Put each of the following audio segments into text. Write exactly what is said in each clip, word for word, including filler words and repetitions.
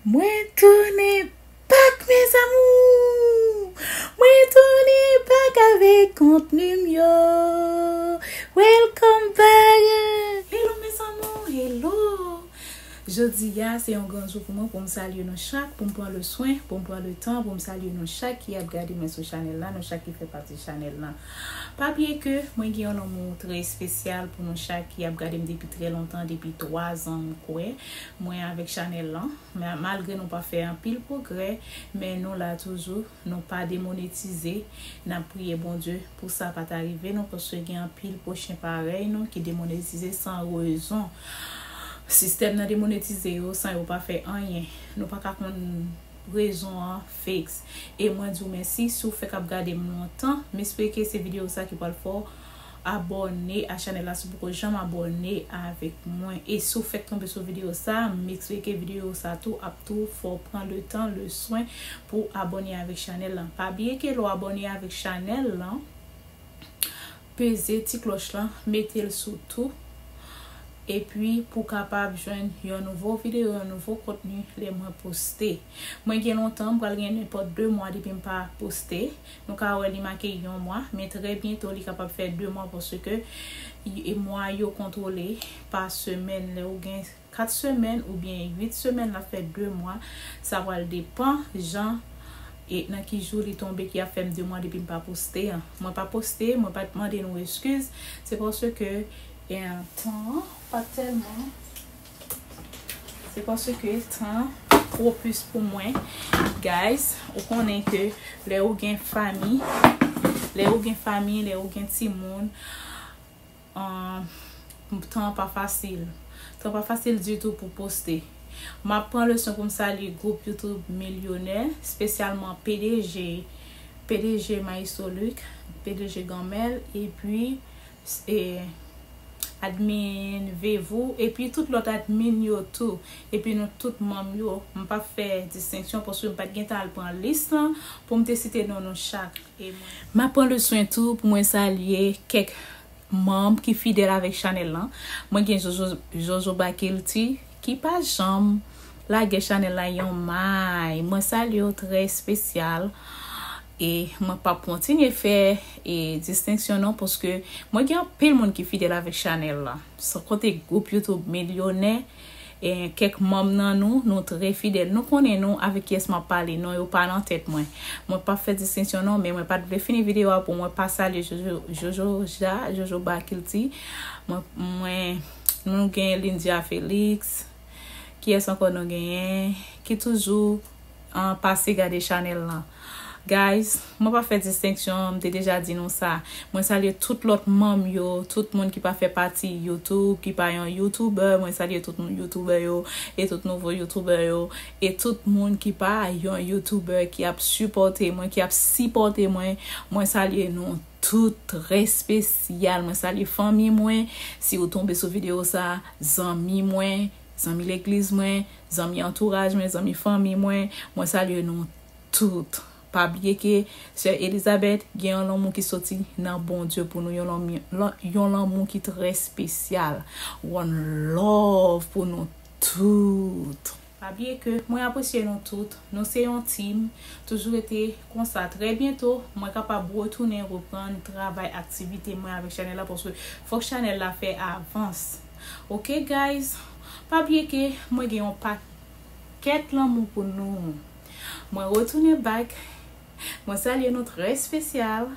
Mwen tounen back, mes amours! Mwen tounen back avèk kontni m yo! Welcome back! Hello, mes amours! Hello! Jodi a, se yon gran jou pou mwen, pou m salye nou chak, pou m pran le swen, pou m pran le tan, pou m salye nou chak ki ap gade mwen sou chanèl la, nou chak ki fè pati chanèl la. Pa bliye ke mwen gen yon lanmou trè espesyal pou nou chak ki ap gade m depi trè lontan, depi twa zan, m kwè. Mwen avèk chanèl lan, ma-, malgre nou pa fè anpil pwogrè, men nou la toujou, nou pa demonetize. N ap priye Bondye pou sa pa ta rive nou, paske gen anpil pwochen parèy nou ki demonetize san rezon. Sistèm nan demonetize yo san yo pa fè anyen. Nou pa ka konn rezon an fiks. E mwen di w mèsi si w fèk ap gade m lontan. M espere ke se videyo sa ki pral fè w abòne a chanèl la si w poko janm abòne avèk mwen. E si w fèk tonbe sou videyo sa, m espere ke videyo sa tou ap tou fè w pran le tan, le swen pou w abòne avèk chanèl lan. Pa bliye ke lè w abòne avèk chanèl lan, peze ti klòch lan, mete l sou tou. Epi pou w kapab jwenn yon nouvo videyo, yon nouvo kontni lè mwen poste. Mwen gen lontan, m pral gen nenpòt de mwa depi m pa poste. Nou ka wè li make yon mwa, men trè byento li kapab fè de mwa paske y-, e mwa yo kontwole pa semèn. Lè ou gen kat semèn oubyen uit semèn, l ap fè de mwa. Sa pral depan jan e nan ki jou li tonbe ki ap fè m de mwa depi m pa poste an. Mwen pa poste, mwen pa t mande nou eskiz. Se paske, e, tan an pa t tèlman. Se paske tan an pwopis pou mwen. Guys, ou konnen ke lè ou gen fanmi, lè ou gen fanmi, lè ou gen timoun, um, tan an pa fasil. Tan an pa fasil ditou pou poste. M ap pran le swen pou m salye gwoup YouTube Milyonè, espesyalman P D G, P D G Maestro Luc, P D G Ganmèl, epi, e, admin Vevou, epi tout lòt admin yo tou, epi nou tout manm yo. M p ap fè distenksyon paske m pa t gentan al pran lis lan pou m te site non nou chak. E mwen, m ap pran le swen tou pou mwen salye kèk manm ki fidèl avèk chanèl lan. Mwen gen Jojo, Jojoba Kilti ki pa janm lage chanèl la yon may. Mwen salye w trè espesyal. E mwen p ap kontinye fè, e, distenksyon non, paske mwen gen anpil moun ki fidèl avèk chanèl la. San konte gwoup YouTube Milyonè, e, kèk manm nan nou, nou trè fidèl. Nou konnen nou avèk kiyès m ap pale, non yo pa nan tèt mwen. Mwen p ap fè distenksyon non, men mwen pa t vle fini videyo a pou mwen pa salye Jojo, Jojo Ja, Jojoba Kilti. Mwen, mwen, nou gen Lindia Felix. Kiyès ankò nou genyen ki toujou, ah, pase gade chanèl lan? Guys, mwen pa fè distenksyon, m te deja di nou sa. Mwen salye tout lòt manm yo, tout moun ki pa fè pati YouTube, ki pa yon YouTuber. Mwen salye tout moun YouTuber yo, e tout nouvo YouTuber yo, e tout moun ki pa yon YouTuber ki ap sipòte mwen, ki ap sipòte mwen. Mwen salye nou tout trè espesyal. Mwen salye fanmi mwen. Si ou tonbe sou videyo sa, zanmi mwen, zanmi legliz mwen, zanmi antouraj mwen, zanmi fanmi mwen, mwen salye nou tout. Pa bliye ke Sè Elizabeth gen yon lanmou ki soti nan Bondye pou nou, yon lanmou, lan-, yon lanmou ki trè espesyal. One love pou nou tout. Pa bliye ke mwen apresye nou tout. Nou se yon team. Toujou rete konsa. Trè byento, mwen kapab retounen reprann travay, aktivite mwen avèk chanèl la, paske fòk chanèl la fè avans. Ok, guys? Pa bliye ke mwen gen yon pakèt lanmou pou nou. Mwen retounen back. Mwen salye nou trè espesyal.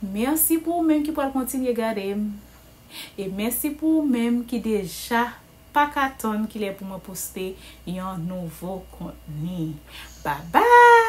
Mèsi pou ou menm ki pral kontinye gade m. E mèsi pou ou menm ki deja pa ka tann kilè pou mwen poste yon nouvo kontni. Bye bye!